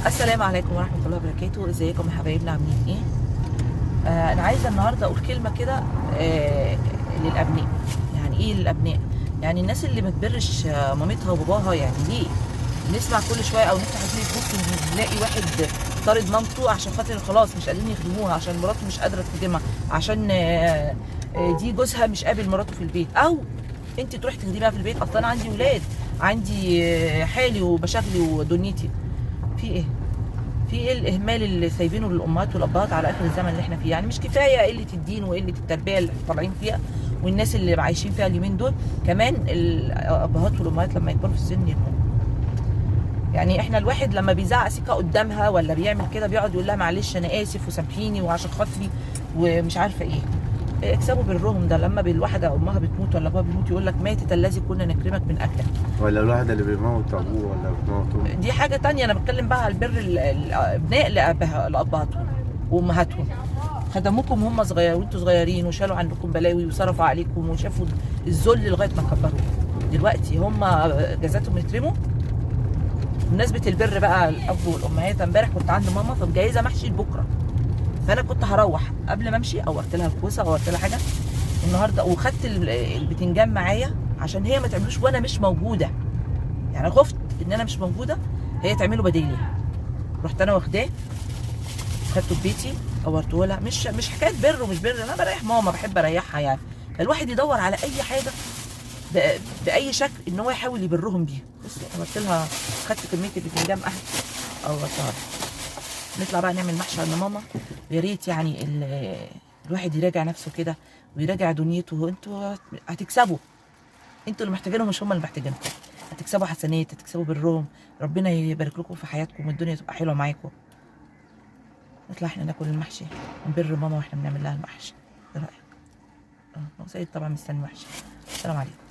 السلام عليكم ورحمة الله وبركاته. ازيكم يا حبايبنا، عاملين ايه؟ انا عايزة النهاردة اقول كلمة كده للابناء. يعني ايه للابناء؟ يعني الناس اللي ما تبرش مامتها وباباها. يعني ليه نسمع كل شوية او نفتح الفيسبوك نلاقي واحد طارد مامته عشان خاطر خلاص مش قادرين يخدموها، عشان مراته مش قادرة تخدمها، عشان دي جوزها مش قابل مراته في البيت، او انت تروحي تخدميها في البيت، اصل انا عندي ولاد، عندي حالي ومشاغلي ودنيتي. في ايه؟ في ايه الاهمال اللي سايبينه للامهات والابهات على اخر الزمن اللي احنا فيه؟ يعني مش كفاية قلة الدين وقلة التربية اللي طالعين فيها والناس اللي عايشين فيها اليومين دول، كمان الابهات والامهات لما يكبروا في السن يبقوا يعني احنا الواحد لما بيزعق سيكا قدامها ولا بيعمل كده بيقعد يقول لها معلش انا اسف وسامحيني وعشان خاطري ومش عارفه ايه. اكسبوا برهم ده. لما الواحدة امها بتموت ولا ابوها بيموت يقول لك ماتت الذي كنا نكرمك من اجله. ولا الواحد اللي بيموت ابوه ولا بيموت امه، دي حاجة تانية. انا بتكلم بقى على البر الابناء لابهاتهم وامهاتهم. خدموكم وهم صغيرين وانتوا صغيرين، وشالوا عنكم بلاوي وصرفوا عليكم وشافوا الذل لغاية ما كبروا. دلوقتي هم جازاتهم يترموا. بمناسبة البر بقى الاب والامهات، امبارح كنت عند ماما فمجهزه محشي لبكرة، فانا كنت هروح قبل ما امشي قورت لها الكوسه، قورت لها حاجة النهارده، وخدت البتنجان معايا عشان هي ما تعملوش وانا مش موجودة. يعني خفت ان انا مش موجودة هي تعمله بديلي. رحت انا واخداه خدته في بيتي قورته لها. مش حكاية بر ومش بر، انا بريح ماما، بحب اريحها. يعني الواحد يدور على اي حاجة باي شكل ان هو يحاول يبرهم بيها. بصي قورت لها، خدت كمية البتنجان اهي قورتها لها. نطلع بقى نعمل محشي عند ماما. يا ريت يعني الواحد يراجع نفسه كده ويراجع دنيته. انتوا هتكسبوا، انتوا اللي محتاجينهم مش هم اللي محتاجينكم. هتكسبوا حسنات، هتكسبوا برهم، ربنا يبارك لكم في حياتكم والدنيا تبقى حلوة معاكم. نطلع احنا ناكل المحشي ونبر ماما واحنا بنعمل لها المحشي. ايه رايك؟ هو سيد طبعا مستني محشي. السلام عليكم.